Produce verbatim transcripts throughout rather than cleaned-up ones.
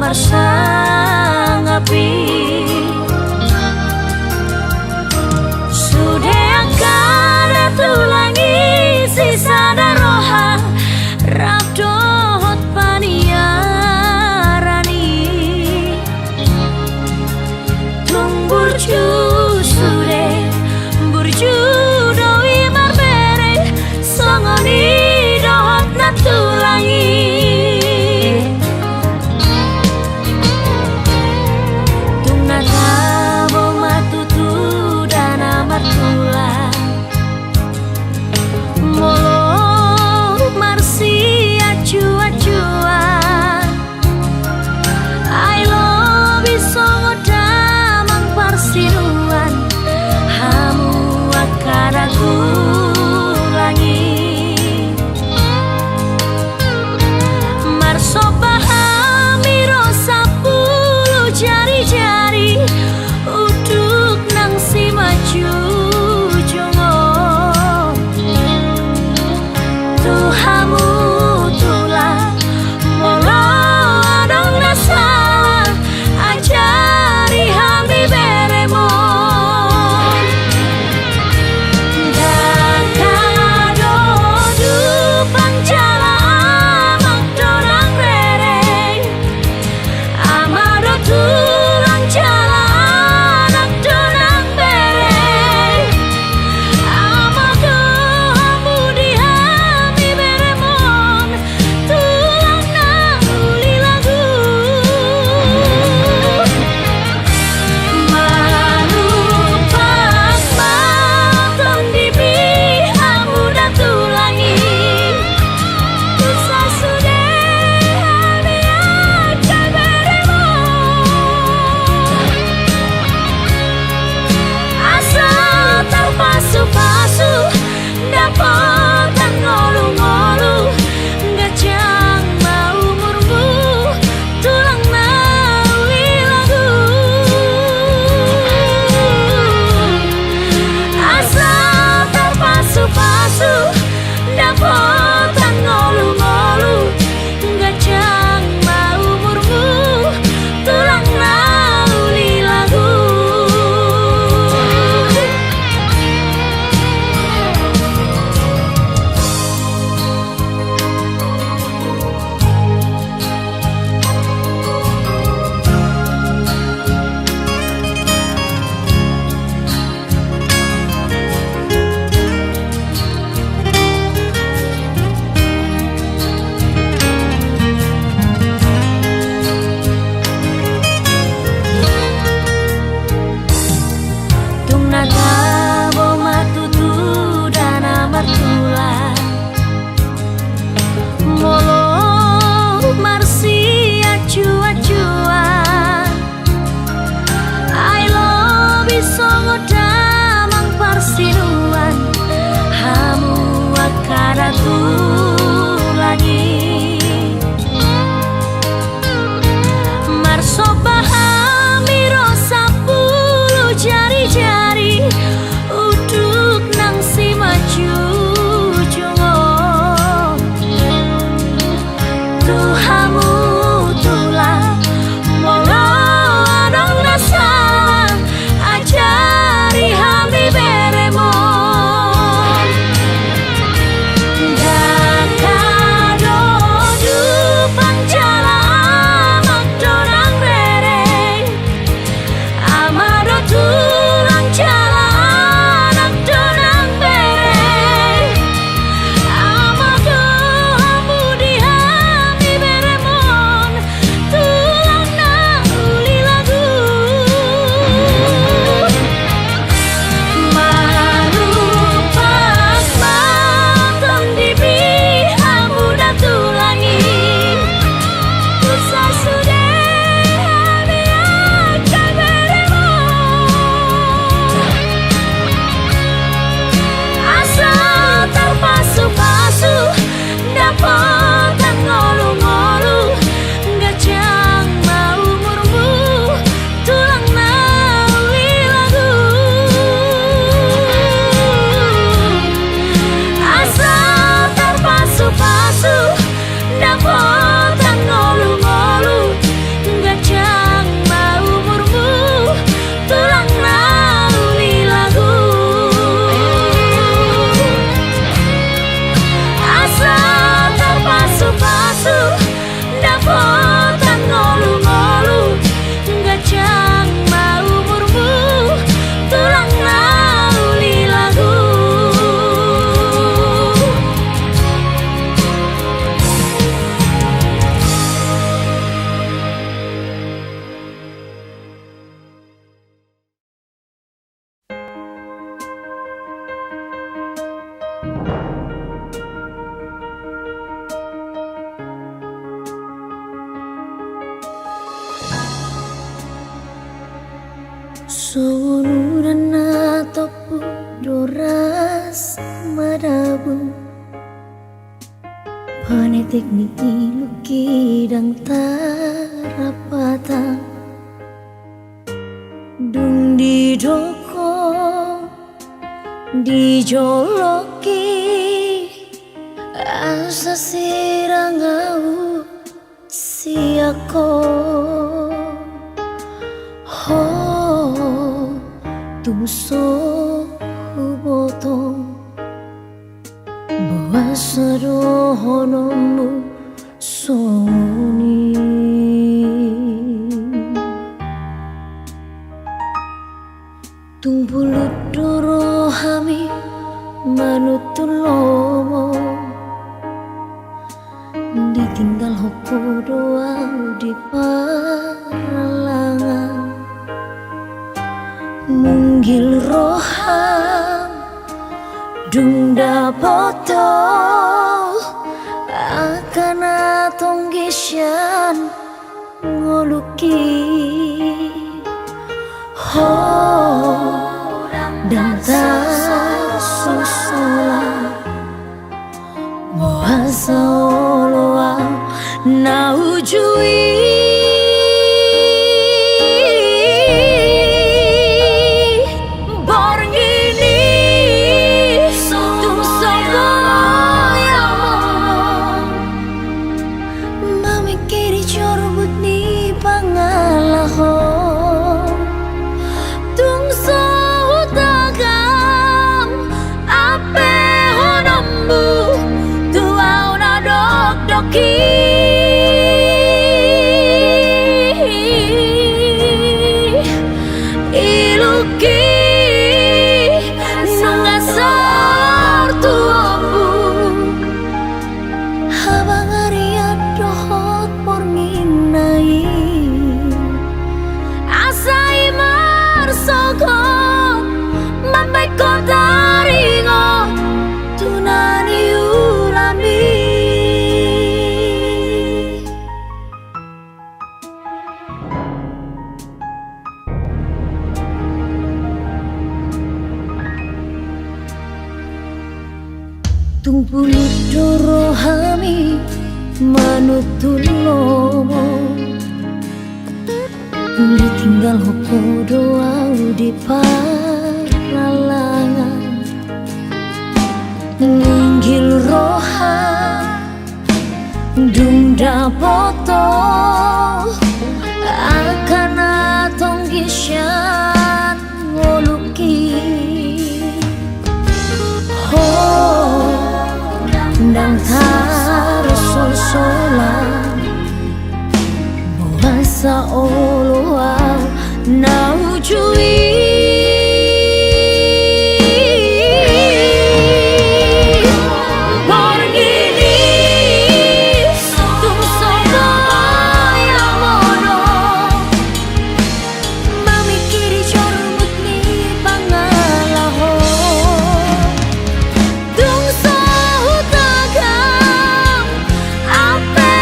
Sangapi sude angka na tulang i sisada roha rap dohot paniaran i. Tung burju sude, burju do i marbere, songon i dohot na tulang i. Tung na tabo ma tutu da na martulang. Molo marsianjuanjuan, ai lobi songon damang parsinuan hamu angka na tulang i. Marsomba hami ro sampulu jarijari, unduk nang simanjujung on. Tu hamu tulang, molo adong na sala, ajari hami berem on. Dangka do dupang jala amang do nang rere. Ama do tulang jala anak do nang bere. Ama do hamu di hami berem on, tulang na uli lagu. Manumpak ma tondimi hamu da tulang i. Sasude hami angka berem on, asa tarpasupasu dapotan ngolungolu, ganjang ma umurmu, tulang na uli lagu. Asa tarpasupasu dapotan ngolungolu, ganjang ma umurmu, tulang na uli lagu. Tung na tabo ma tutu da na martulang. Molo marsianjuanjuan, ai lobi songon damang parsinuan hamu angka na tulang i. Marsomba hami ro sampulu jarijari, unduk nang simanjujung on. Tu hamu tulang, molo adong na sala, ajari hami berem on. Dangka do dupang jala amang do nang rere. Ama do tulang jala anak do nang bere. Ama do hamu di hami berem Songon udan na tompu doras madabu, panetek ni iluk i ndang tarapatan. Dung didok ho, dijoloki, asa sirang ahu sian ho. Ho, tung so huboto boasa dohononmu songon i. Tung pulut do rohami manuntun lomo, ditinggalhon ho do ahu di parallangan. Munggil roham dung dapot ho angka na tonggi sian ngolungki. Ho, ndang tarsosolan boasa olo ahu na uju i. Borngin i tung so boi ahu mamingkiri jorbut ni pangalaho. Tung so hutagam ampehononmu tu ahu na dokdok i. Iluk i nunga saor tu ombun. Habangarian dohot borngin na i, asa i marsogot mambahen ho taringot tu na niulam i. Tung pulut do rohami manuntun lomo, ditinggalhon ho do ahu di parallangan. Munggil roha dung dapot ho angka na tonggi sian ngolungki. Ho, ndang tarsosolan boasa olo ahu na uju i. Borngin i tung so boi ahu mamingkiri jorbut ni pangalaho. Tung so hutagam ampe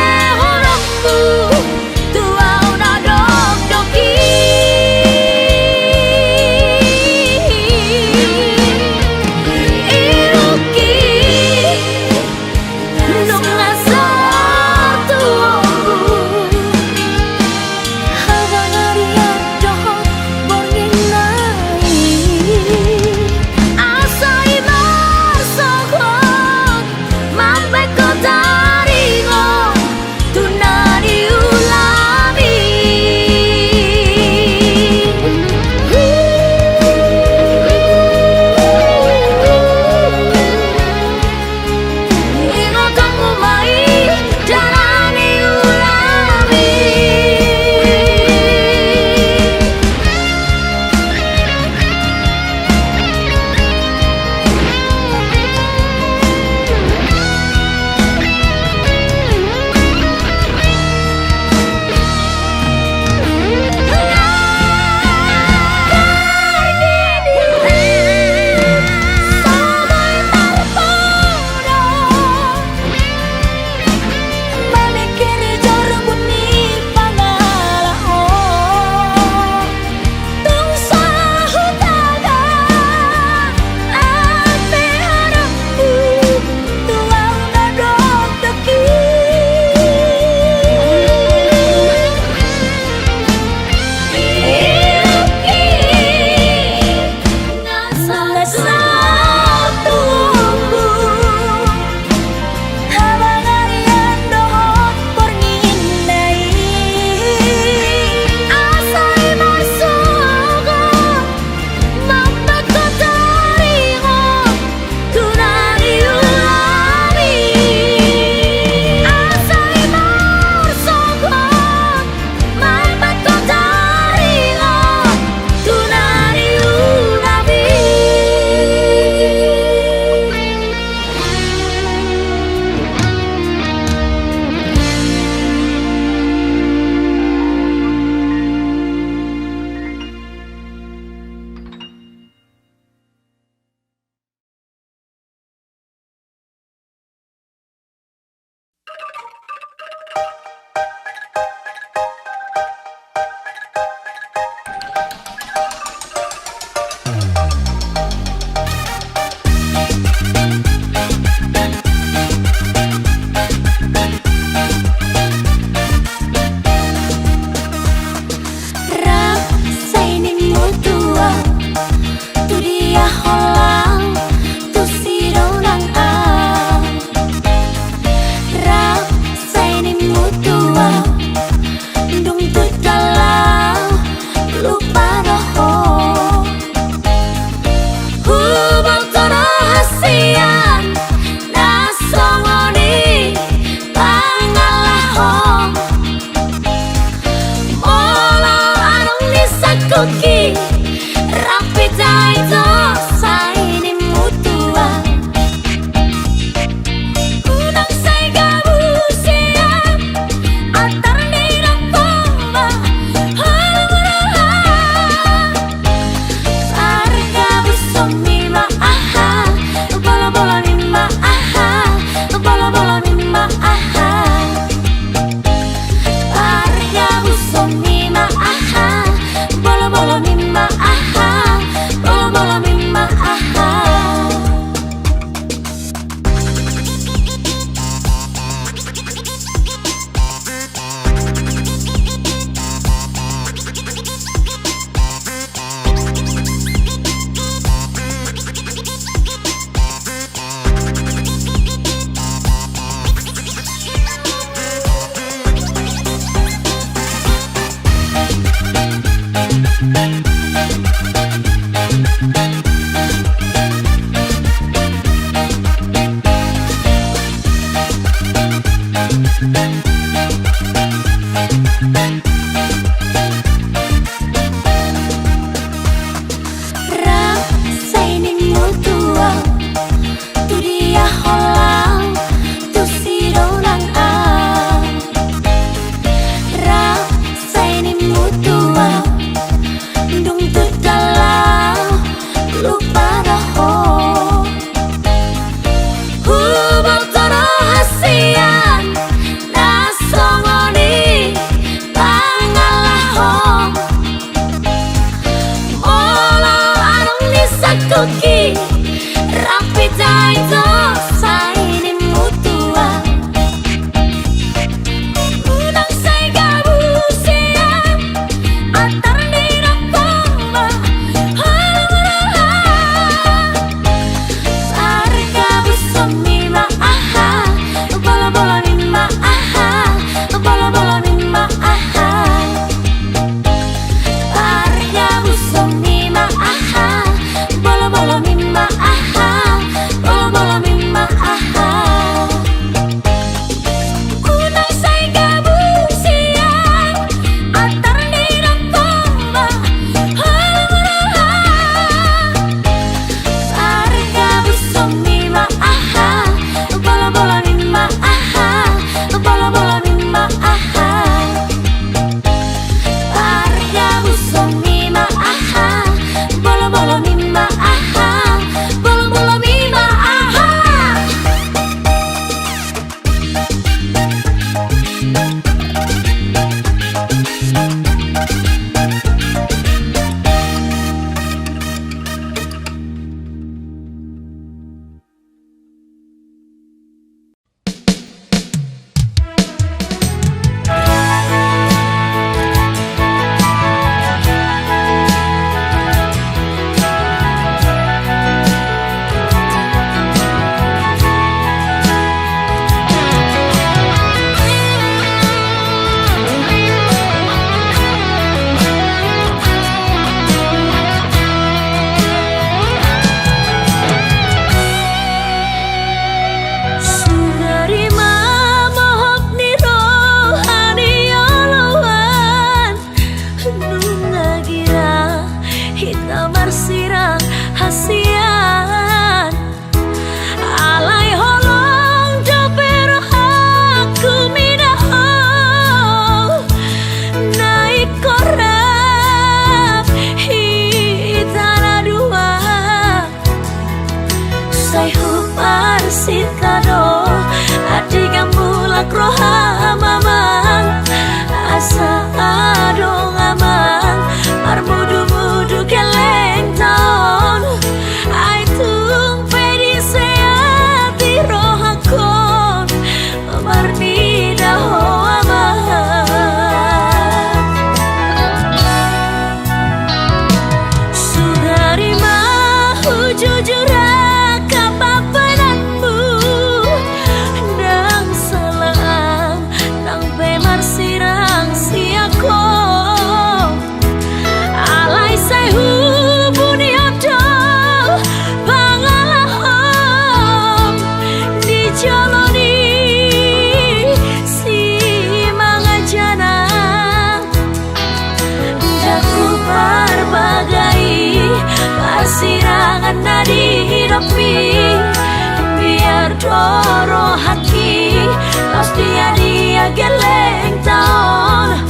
Dia-dia gellengta on,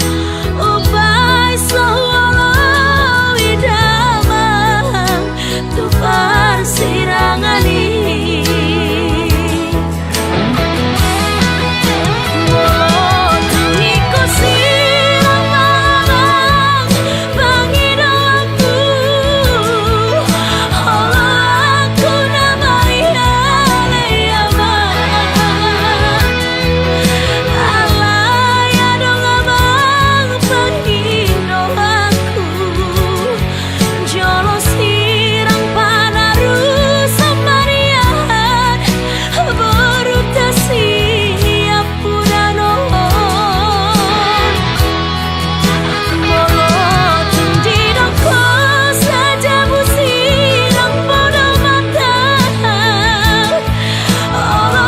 umbahen so huoloi damang tu parsirangan i. Molo tung ingkon sirang amang pangidoanku, olo, aku na maialehon amang. Alai adong amang pangidoanku, jolo sirang panarusan ma nian boruta siampudan on. Molo tung didok ho sajabu sirang podo ma tahe, olo,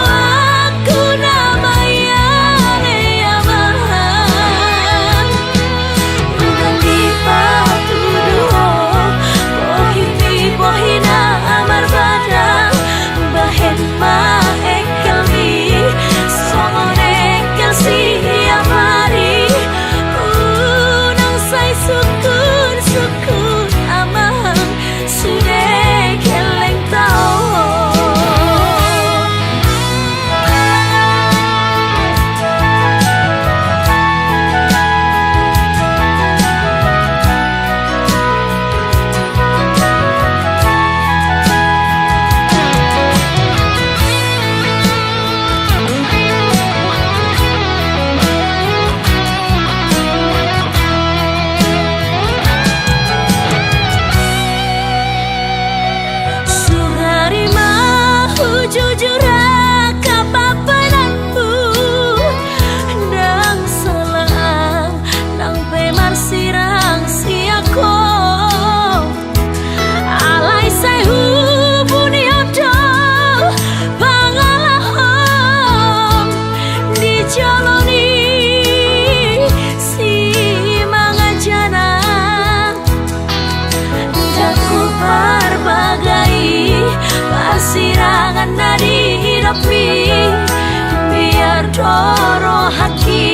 aku na maialehon amang. Ndang dipatudu ho bohimi bohi na marbadang, bahen ma engkelmi songon engkel siapari. Unang sai sungkun-sungkun amang, sude gellengta on. Sugari ma hujujur angka pambahenanku, ndang salah au nang pe marsirang sian ho. Alai sai hubunihon do pangalahom di jolo ni simangajanan. Ndang huparbagai parsirangan na nidokmi, biar do rohangki,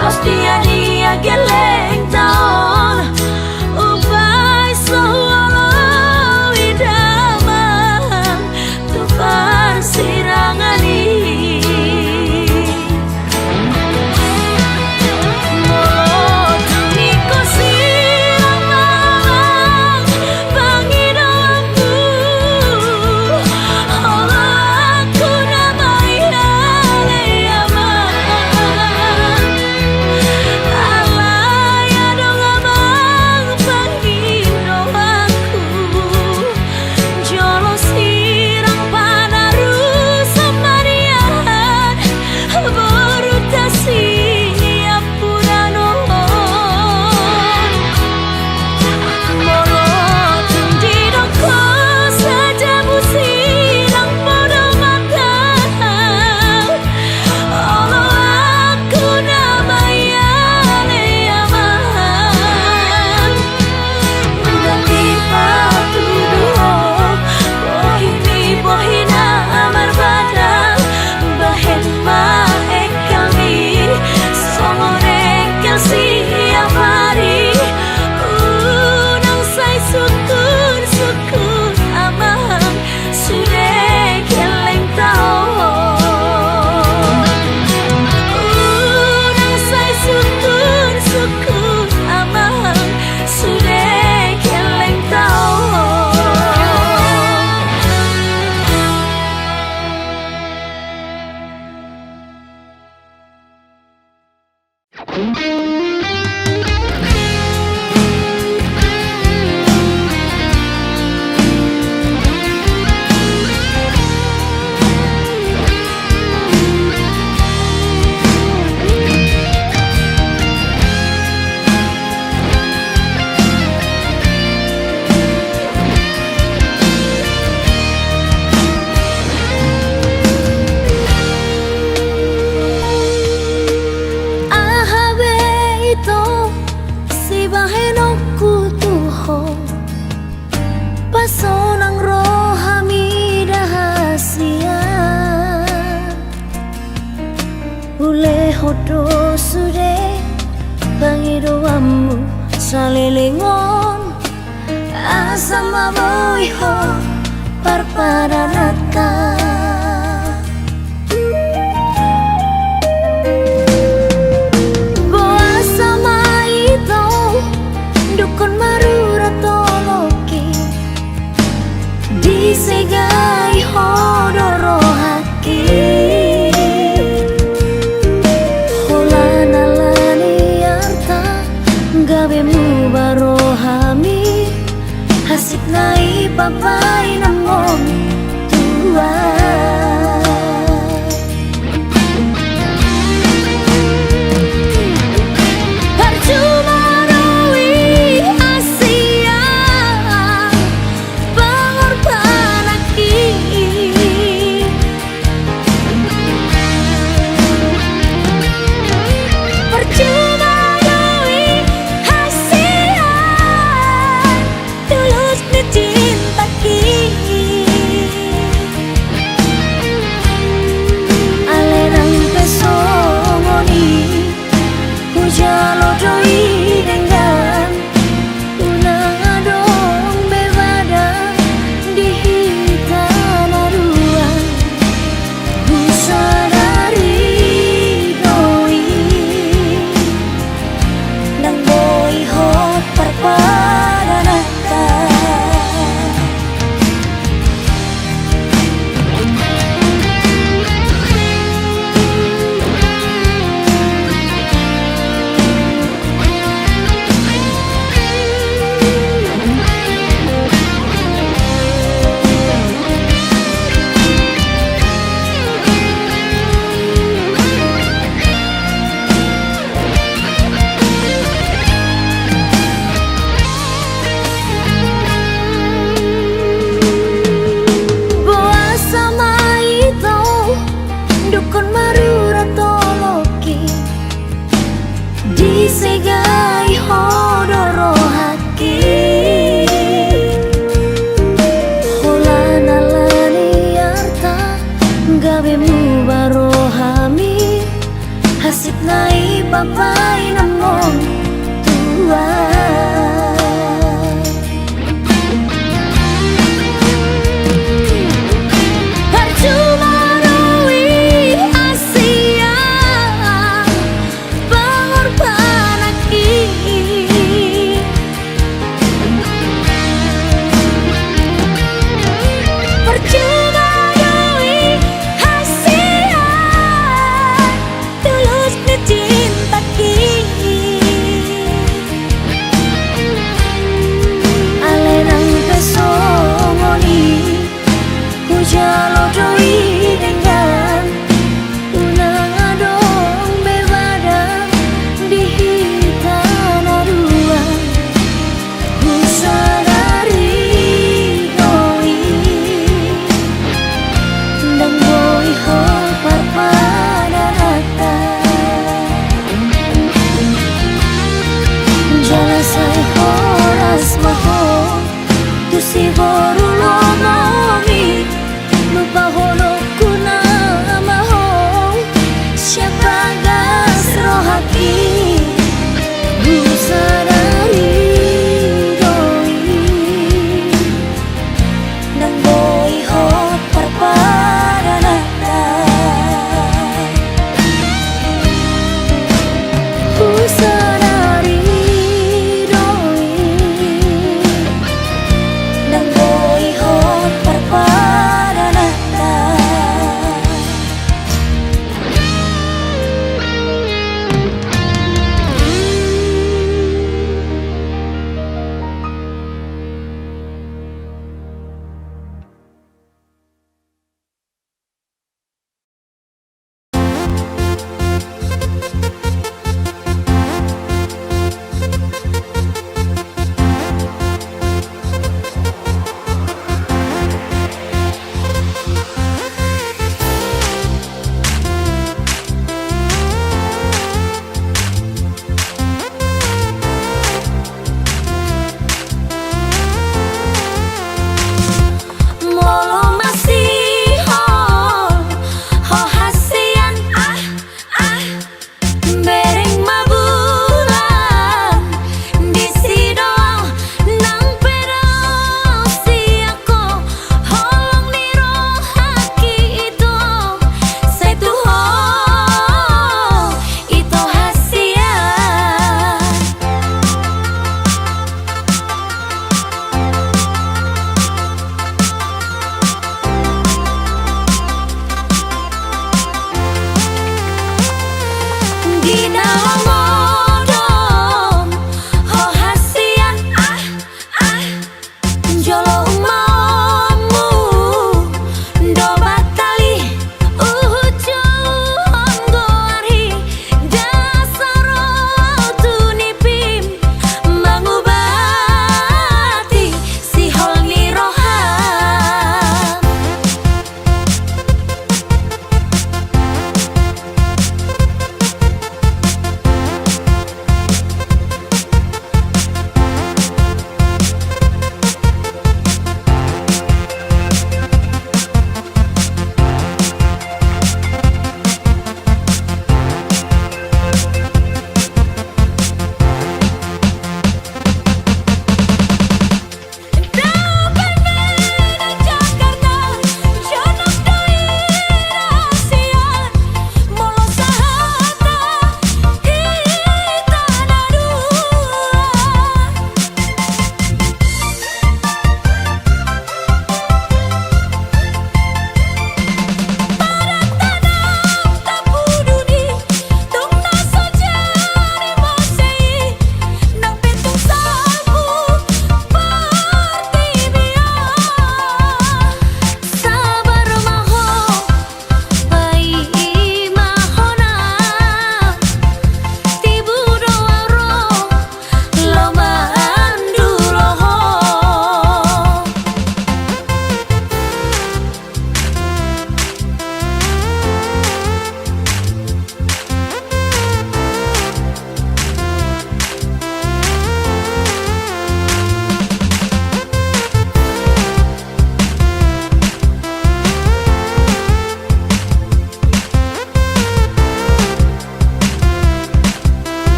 pasti dia-dia gellengta on, umbahen so huoloi damang tu parsirangan i. Molo tung ingkon sirang amang pangidoanku, olo, aku na maialehon amang. Alai adong amang pangidoanku, jolo sirang panarusan ma nian boruta siampudan on. Molo tung didok ho sajabu sirang podo ma tahe, olo, aku na maialehon amang. Ndang dipatudu ho bohimi bohi na marbadang, bahen ma engkelmi songon engkel siapari. Unang sai sungkun-sungkun amang, sude gellengta on. Unang sai sungkun-sungkun amang, sude gellengta on. Aha be Tama boi ho parpadananta. Boasa ma ito dungkon marurat oloki, disegai ho do rohangki. Holan ala ni arta gabe muba rohami, hansit na ipabahen among tua. Parjuma do i hasian pangorbananki. Parjuma do i hasian tulus ni cintangki. Alai nang pe songon i hujalo do i denggan, unang adong be badan di hita na dua. Husadari do i, ndang boi ho parpadananta. Boasa ma ito dungkon marurat oloki, disegai ho do rohangki. Holan ala ni arta gabe muba rohami, hansit na ipabahen among tua. Parjuma do i hasian pangorbananki. Parjuma do i hasian tulus ni cintangki.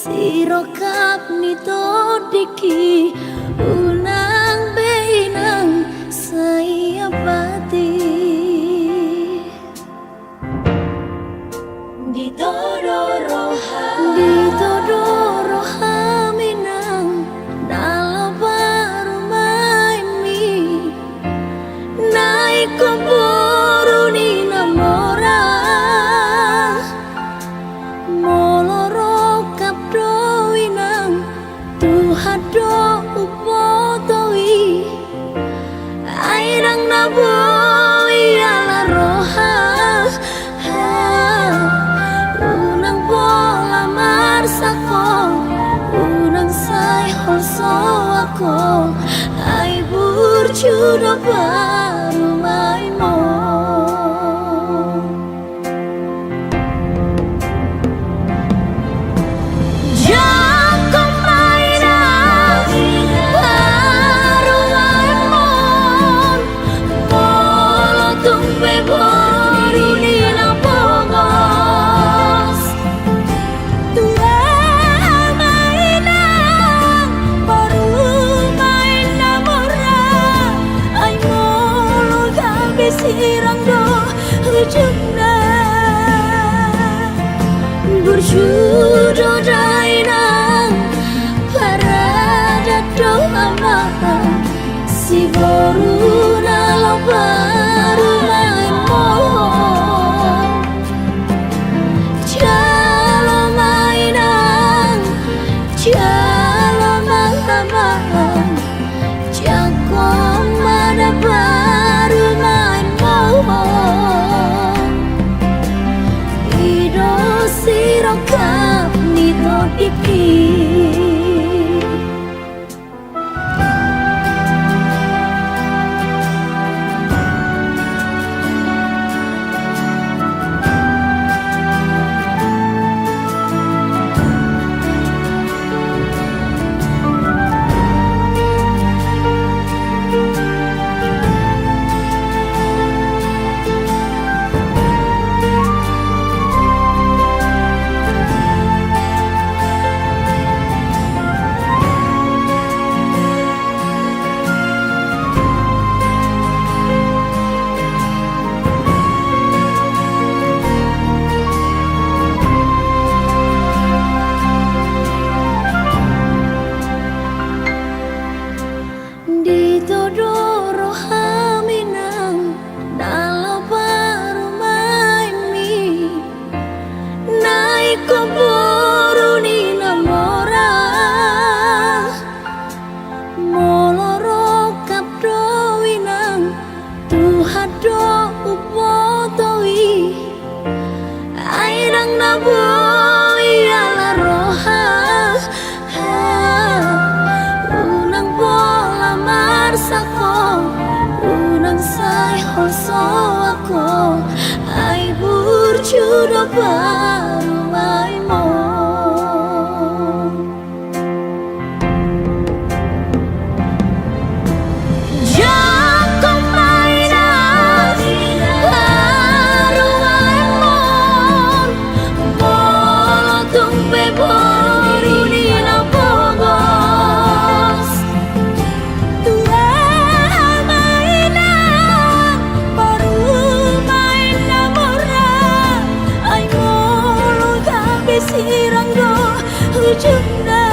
Sirongkap ni tondingki, unang be inang sai ampati. Ditodo roham, ditodo roham inang, na laho parumaenmi, na ingkon boru ni na mora. Molo rongkap do inang, Tuhan do umboto i. Ai ndang na boi ala roha, ha. Unang pola marsak ho, unang sai holso ho, ai burju do parumaenmon. Jangkon ma inang parumaenmon, molo tung pe boru ni na pogos. Tuaha ma inang parumaen na mora, ai molo gabe sirang do ujungna. Burju do da inang, paradat do amang, siboru na laho parumaenmon. Jalo ma inang, jalo ma amang, jangkon ma da parumaenmon. I do sirongkap ni tondingki. Ditodo roham inang, na laho parumaenmi, na ingkon boru ni na mora. Molo rongkap do inang, Tuhan do umboto i. Ai ndang na boi ala roha, ha. Unang pola marsak ho, unang sai holso ho, ai burju do parumaenmon. Jangkon ma inang parumaenmon, molo tung pe boru ni na pogos. Tuaha ma inang parumaen na mora, ai molo gabe sirang do ujungna.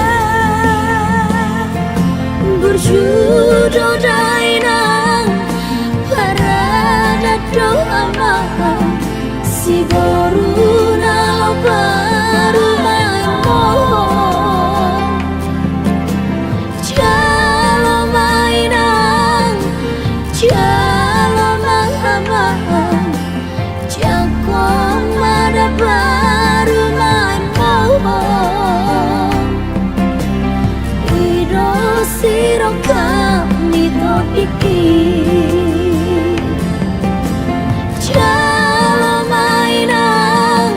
Burju do da inang, paradat do amang, siboru na laho parumaenmon. Jalo ma inang, jalo ma amang, jangkon ma da parumaenmon. I do sirongkap ni tondingki. Jalo ma inang,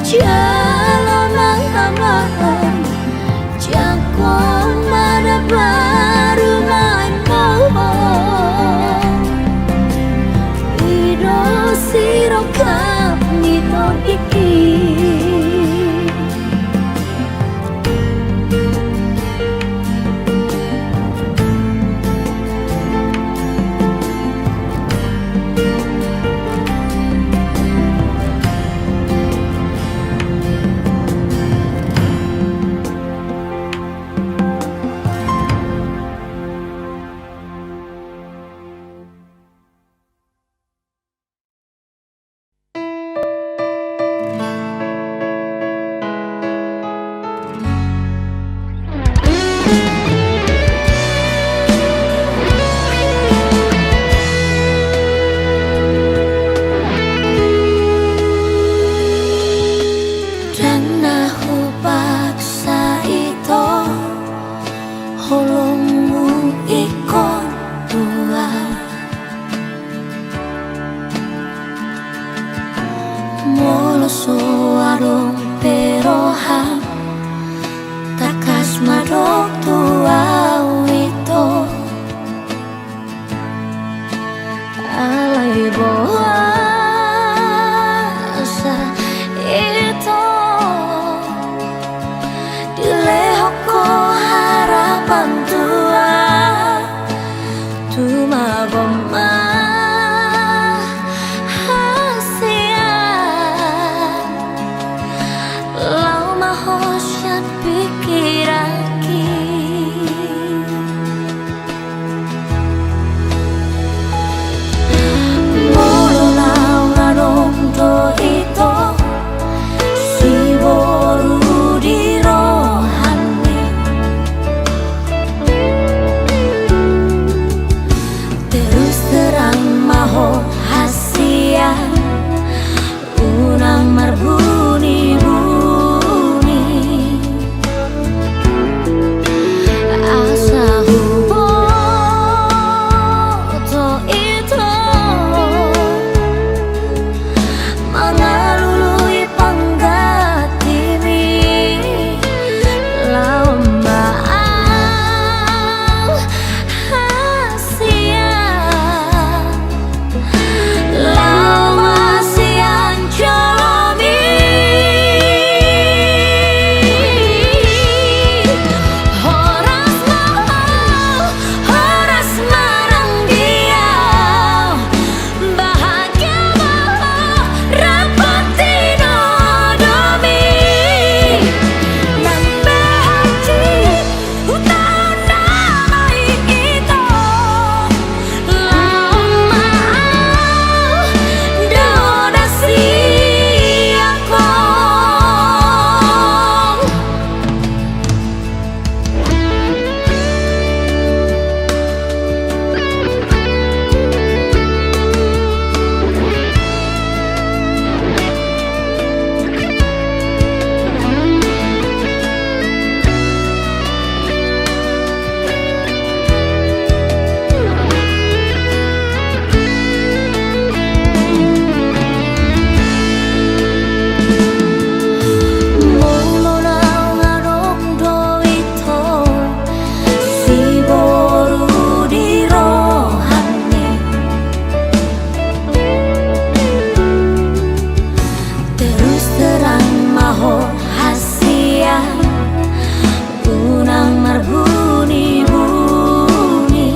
jalo ma amang, jangkon ma da parumaenmon. I do sirongkap ni tondingki. Sian pikiranki. Molo naung adong do ito siboru di rohangmi, terus terang ma ho hasian, unang marbuni-buni. Asa huboto ito mangalului panggattimi, laho ma au hasian, laho ma sian jolomi. Horas ma ho, horas ma nang di au, bahagia ma ho rap tinodomi. Nang pe hoti hutaon damai ito, laho ma au do na sian ho. Molo naung adong do ito siboru di rohangmi, terus terang ma ho hasian, unang marbuni-buni.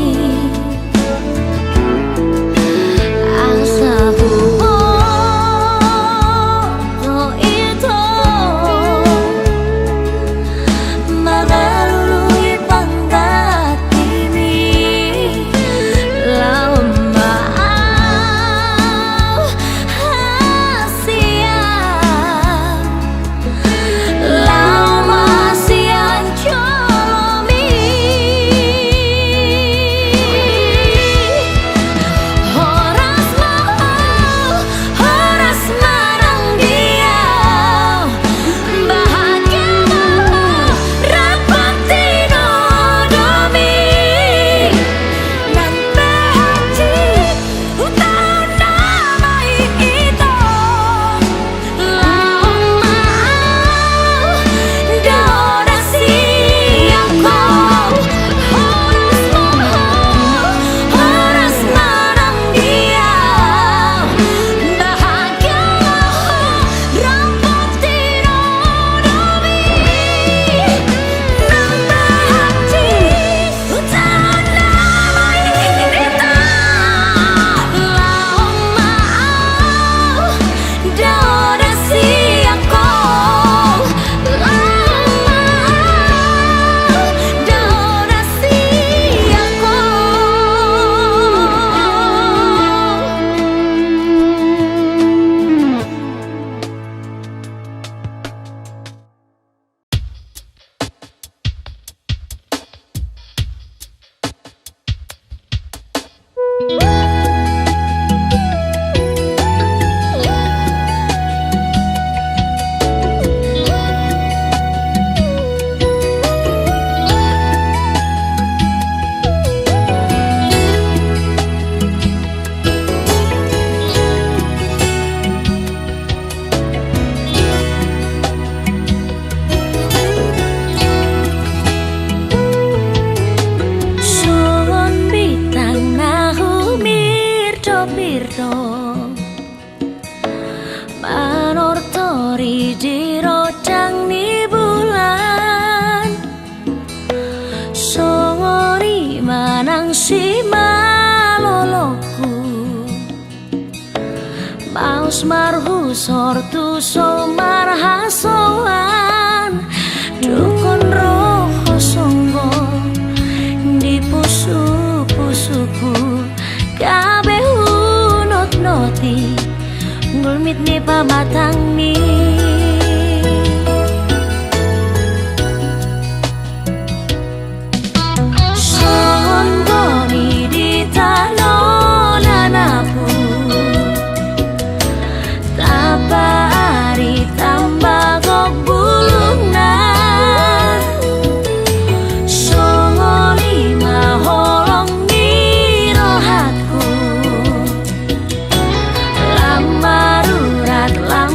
Asa huboto ito mangalului panggattimi, laho ma au hasian, laho ma sian jolomi. Horas ma ho, horas ma nang di au, bahagia ma ho rap tinodomi. Nang pe hoti hutaon damai ito, laho ma au do na sian ho. Horas ma ho, horas ma nang di au, bahagia ma ho rap tinodomi. Nang pe hoti hutaon damai ito, laho ma au do na sian ho, laho ma au do na sian ho. Songon bintang na humirdomirdo manortori di rondang ni bulan, songon i ma nang simalolongku. Maus marhusor tu so marhasoan, Dungkon ro ho songgop di pusu-pusuku, gabe hunotnoti gulmit ni pamatangmi. Songon goni di tano na napu, tamba ari tamba gok bulungna. Songon i ma holong ni rohangku, lam marurat lam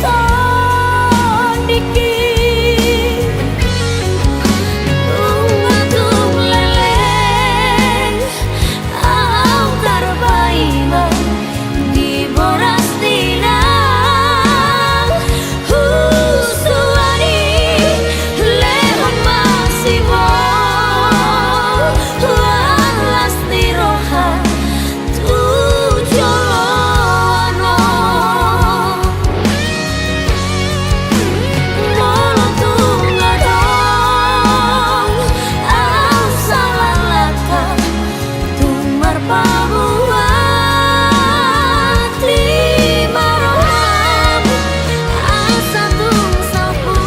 Tondingki, nunga tung leleng au tarpaima di boras ni inang. Husuani, lehon ma siboru las ni roha tu joloan on. Molo tung adong au salah langkah, tung marpamuati ma roham, asa tung salpu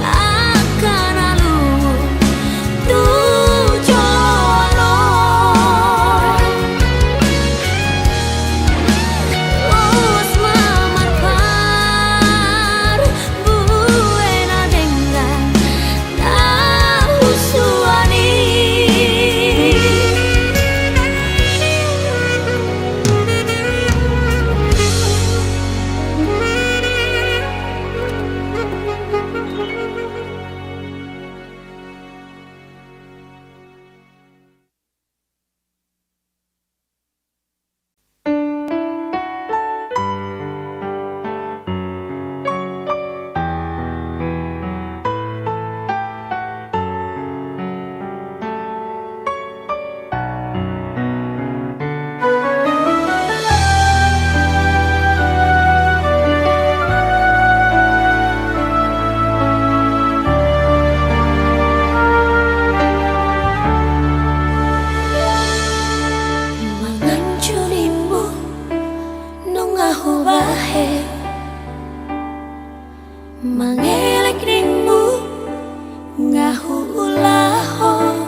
angka na lungun tu joloan on. Laos ma marparbue na denggan na husuani. Manganju ninmu nunga hubahen, mangelek ninmu nga huulahon,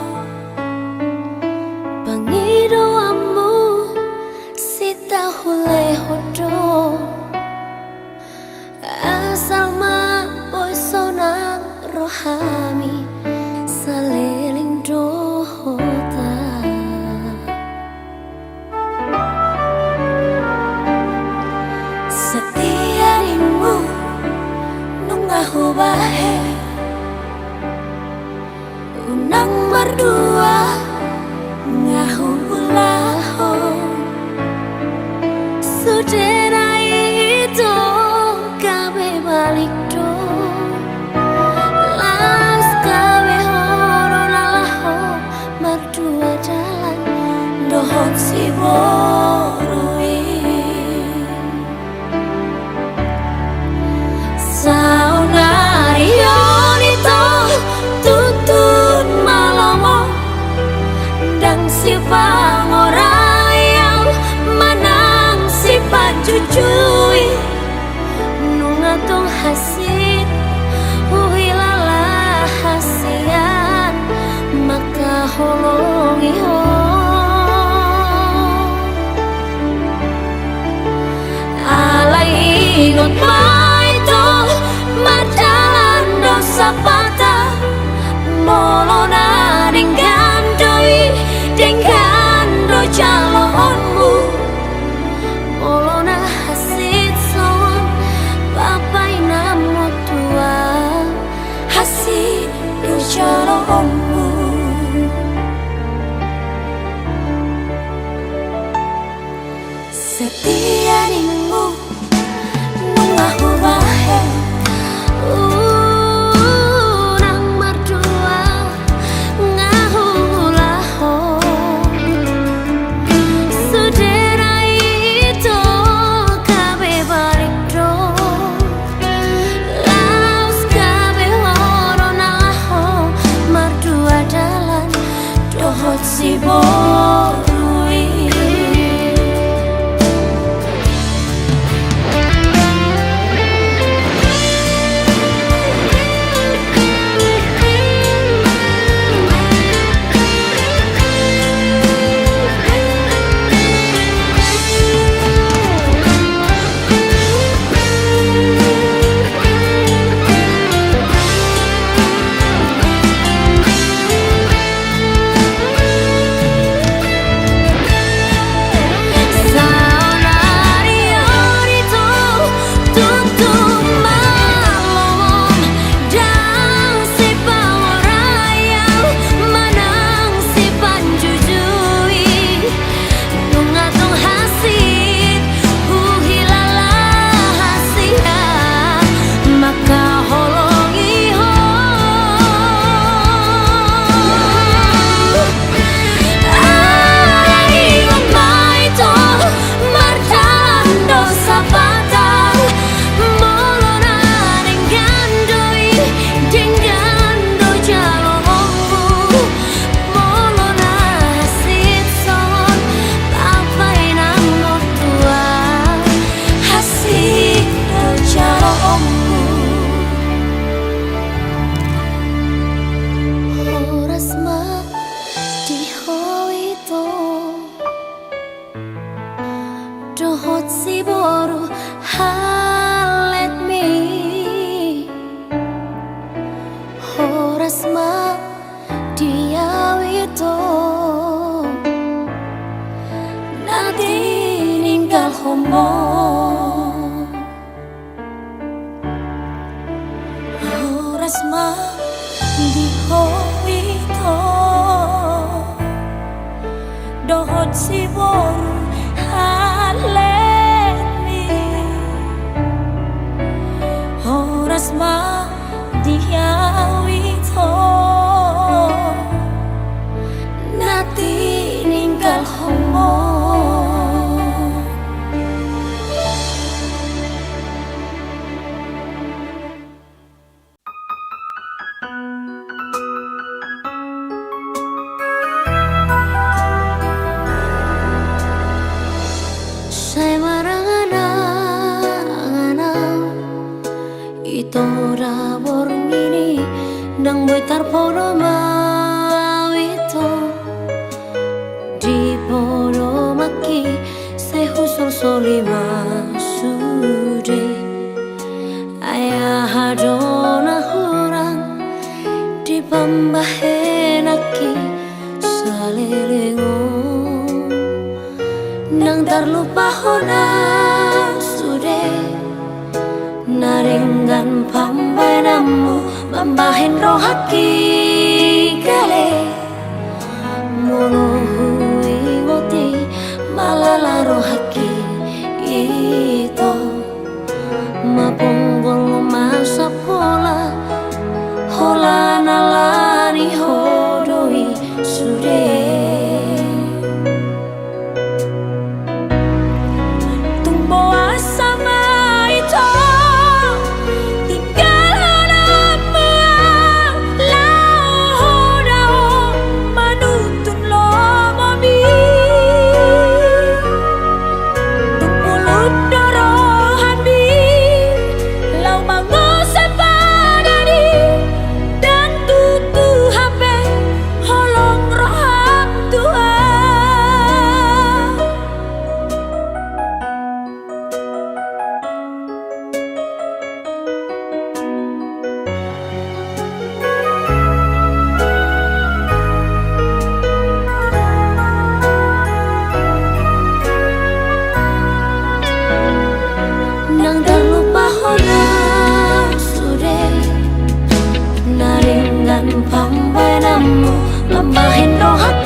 pangidoanmu sitahu lehon do. Asal ma boi sonang rohami saleleng dohot ahu. Setia ninmu nunga hubahen, unang mardua nga huulahon. Sude na i do gabe balik do, laos gabe holong na laho mardua dalan dohot siboru i. Saonari on ito tutu ma lomo, ndang sipangorai au manang sipanjujui. Nunga tung hansit huhilala hasian mangkaholongi ho. Alai ingot ma ito, mardalan do sapata. Molo na denggan do i, denggan do jaloonmu. Molo na hansit songon bapa inanmu tulang, hansit do jaloonmu. Setia ninmu nunga hubahen. Boi tarpodo ma au ito, dipodomanki sai husolsoli ma sude. Ai aha do na hurang di pambahenanki saleleng on? Ndang tarlupa hona sude na denggan pambahenanmu, mambahen rohangki gale. Molo huingot i, malala rohangki ito. Maponggol masa pola, holan alani ho do i sude. Tung boasa ma ito tinggalhon au, laho ho dao manuntun lomomi? Tung bulung do rohami laho mangose padani, ndang tutu hape holong roham tu au. Ndang tarlupa hona sude na denggan pambahenanmu, mambahen rohangki